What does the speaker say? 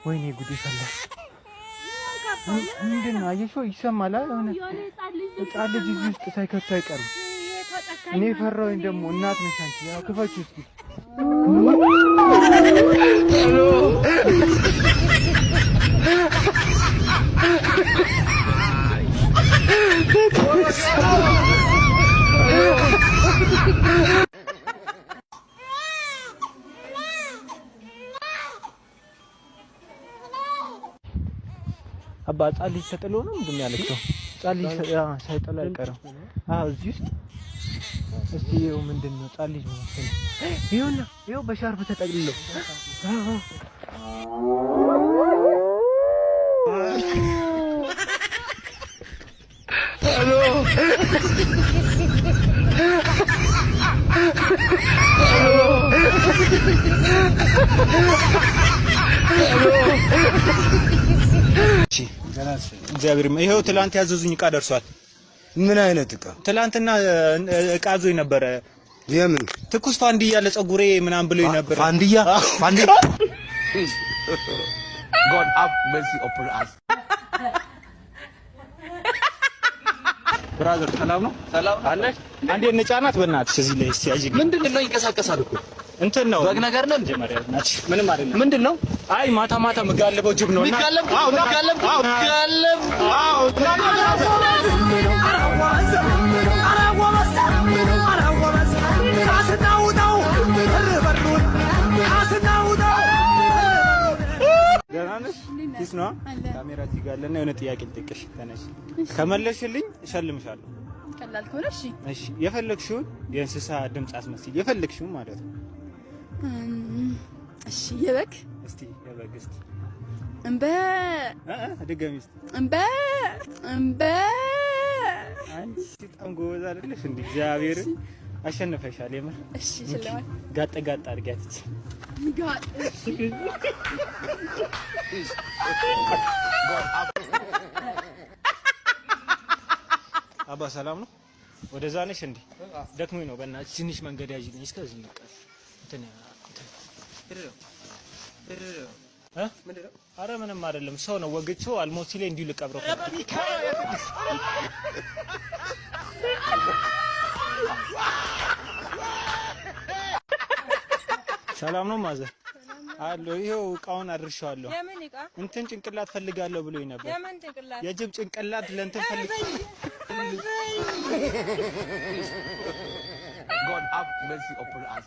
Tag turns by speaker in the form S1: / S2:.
S1: ወይኔ ጉድ ፈላ። ምንድን ነው አየሽው? ይሰማል። የሆነ ህፃን ልጅ እዚህ ውስጥ ሳይከቱ አይቀርም። እኔ ፈራሁኝ። ደግሞ እናት ነሽ አንቺ። ያው ክፈችው እስኪ። አባ ህፃን ልጅ ተጥሎ ነው ምንድን ነው ያለችው? ህፃን ልጅ ሳይጥል አይቀርም። አዎ እዚህ ውስጥ እስቲ ይኸው ምንድን ነው ህፃን ልጅ ነው መሰለኝ። ይኸውና ይኸው በሻርፕ ተጠቅልሎ። እግዚአብሔር ይኸው ትላንት ያዘዙኝ እቃ ደርሷል።
S2: ምን አይነት እቃ?
S1: ትላንትና እቃ አዞኝ ነበረ።
S2: የምን?
S1: ትኩስ ፋንዲያ ለፀጉሬ ምናምን ብሎኝ ነበር።
S2: ፋንዲያ ፋንዲያ።
S3: God have mercy upon us.
S1: Brother ሰላም ነው?
S4: ሰላም
S1: አለሽ? አንዴ እንጫናት በእናትሽ እዚህ ላይ እስቲ ያዥ።
S4: ምንድን ነው ይንቀሳቀሳል እኮ።
S1: እንትን ነው
S4: በግ ነገር ነው እንዴ?
S1: መጀመሪያ እናትሽ ምንም አይደለም።
S4: ምንድን ነው?
S1: አይ ማታ ማታ ምጋለበው ጅብ ነው እና
S4: የሚጋለብ የሚጋለብ የሚጋለብ።
S1: ደህና ነሽ? Peace ነዋ። ካሜራ እዚህ ጋር አለና የሆነ ጥያቄ ልጠይቅሽ። ተነሽ። ከመለስሽልኝ እሸልምሻለሁ።
S5: ቀላል ከሆነ እሺ።
S1: እሺ፣ የፈለግሽውን የእንስሳ ድምፅ አስመስይ። የፈለግሽውን ማለት ነው።
S5: እሺ፣ የበግ።
S1: እስቲ የበግ እስቲ።
S5: እምበ።
S1: ድገሚ እስቲ።
S5: እምበ እምበ።
S1: አንቺ በጣም ጎበዝ አይደለሽ እንዴ? እግዚአብሔር አሸንፈሻል። የምር።
S5: እሺ፣ ሽልማት።
S1: ጋጥ ጋጥ አድርጊያት። እቺ
S5: ጋጥ፣ እሺ።
S1: አባ ሰላም ነው? ወደዛ ነሽ እንዴ? ደክሞኝ ነው። በእናትሽ ትንሽ መንገድ ያዥልኝ እስከዚህ በቃ። እንትን እንትን እ? ኧረ ምንም አይደለም። ሰው ነው ወግቼው አልሞት ሲለኝ እንዲሁ ልቀብረው። ሰላም ነው mother? አሎ ይኸው እቃውን አድርሼዋለሁ።
S6: የምን እቃ?
S1: እንትን ጭንቅላት ፈልጋለሁ ብሎኝ ነበር።
S6: የምን ጭንቅላት?
S1: የጅብ ጭንቅላት ለእንትን ፈልግ
S3: God have mercy upon us.